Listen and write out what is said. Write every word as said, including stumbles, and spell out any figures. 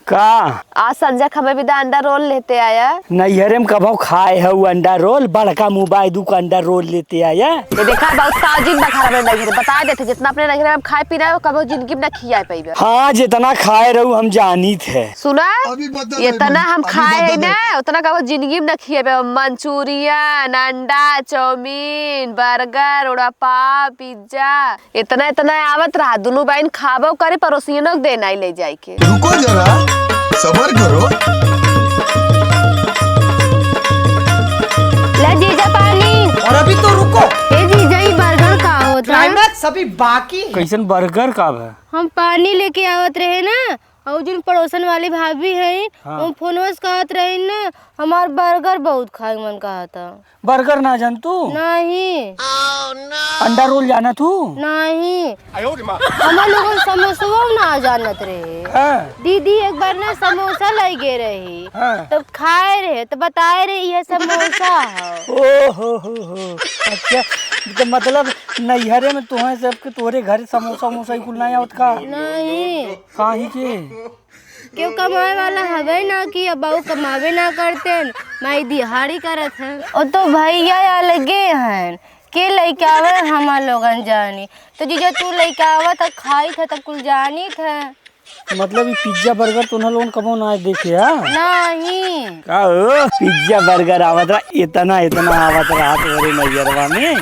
का? आज संझा क हमें भी दा अंडा रोल लेते आया। नैहरे में कभो खाए हउ अंडा रोल, बड़का मुबाई दू का अंडा रोल लेते आया। ये देखा, बहुत ताजिब बा घर में नैहरे, बता देते, जितना अपने नैहरे में खाए पीना है, वो कभो जिंदगी में ना खियाए पइबे। हाँ, जितना खाए रहू हम जानित है। सुना, अभी बता दे इतना भाई, हम अभी खाए बता है दे। ना, उतना कभो जिंदगी में ना खियाए पइबे। मंचूरियन, अंडा, चाउमीन, बर्गर, वड़ा पाव, पिज्जा, इतना इतना आवत रहा, दुनू बहिन खाबो करे, पड़ोसियनो के देना ही ले जाए के। रुको जरा, सबर करो। ले जीजा पानी। और अभी तो रुको। ए जीजा, ई बर्गर का होत है? क्लाइमैक्स अभी बाकी है। कैसन बर्गर का बा? हम पानी लेके आवत रहे ना, और जिन पड़ोसन वाली भाभी हैं, हाँ। वो फोनवा से कहत रही ना, हमार बर्गर बहुत खाए मन कहत है। बर्गर ना जान तू? नहीं। अंडा रोल जाना तू? नहीं। हमार लोगन समोसवा ना जानत रहे। हाँ। दीदी एक बार ना समोसा लाई गे रही, हाँ। तब खाए रहे, तो बताए रहे, "यह समोसा है।" ओ हो हो हो। अच्छा, तो मतलब नैहरे में तुहें सबके, तोहरे घर समोसा वमोसा ही कुल ना आवत का? नहीं। काहे के? केहू कमाए वाला हवे ना कि अब बाऊ कमावे ना करतेन, माई दिहाड़ी करत हैं। ओ तो भैया अलगे हैं, के लइके आवे हमार लोगन जानी। तो जीजा तू लइके आवा त खाई था तब कुल जानी था। मतलब ई पिज्जा बर्गर तो उन्हें लोगन कबो ना देखे हा? नहीं। का हो? पिज्जा बर्गर आवत रहा, इतना, इतना आवत रहा तोरे नैहरवा में।